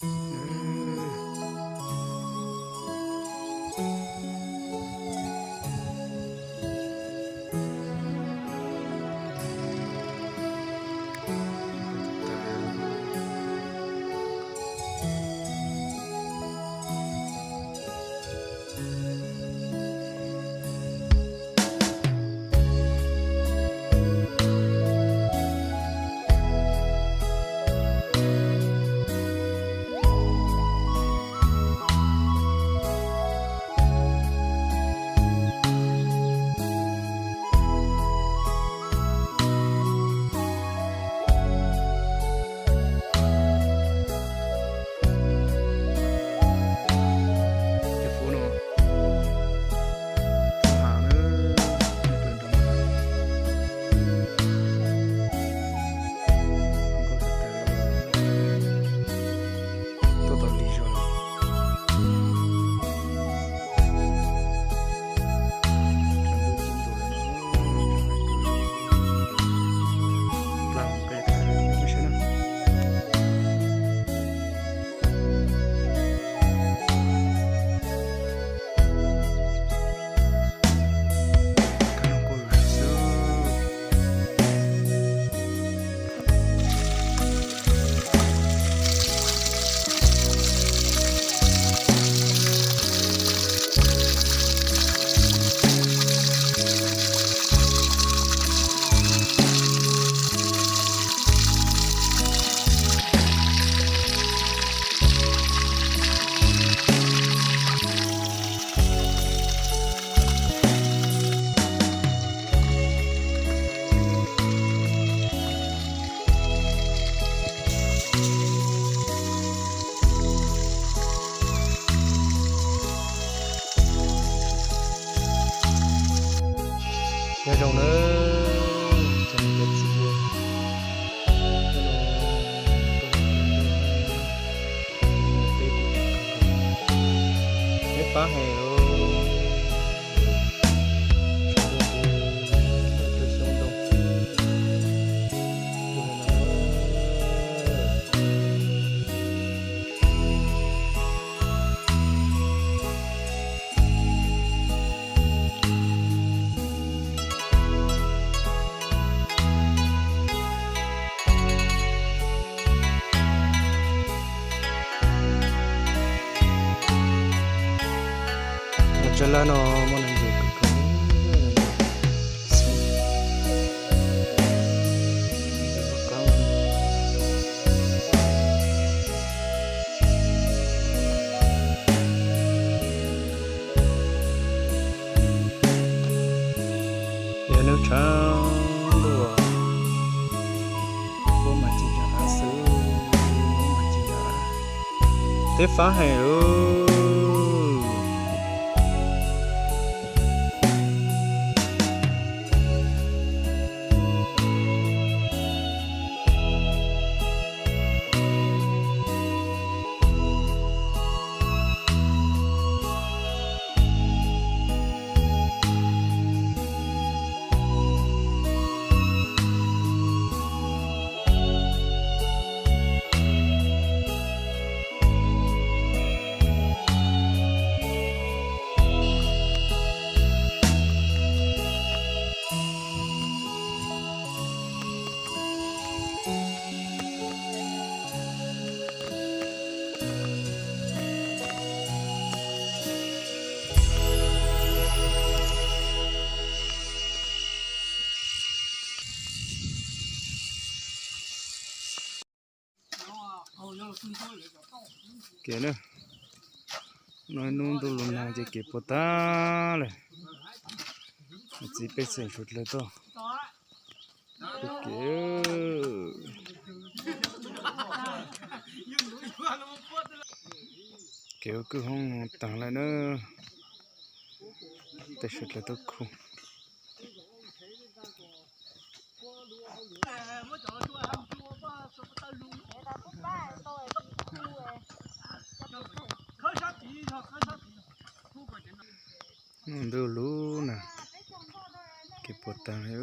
Nyob zoo nawb, cov niam cov txiv, peb pab heev lauj. Cov laj no muaj neeg ntxuav kawg kawg. Yog nws tshav ntuj, lub mas ci ntsa av xwb, lub mas ci ntsa av, teb fab heev lauj. Kev na, no hnub ntuj los nag ces kev puas tag lawm. Txiv pej xeem suav dlawg tuaj. Kev, kev ua kwj hoob taag lawm na. Tej suav dlawg tuaj khu. Ntuj lub na, kev puas taag li.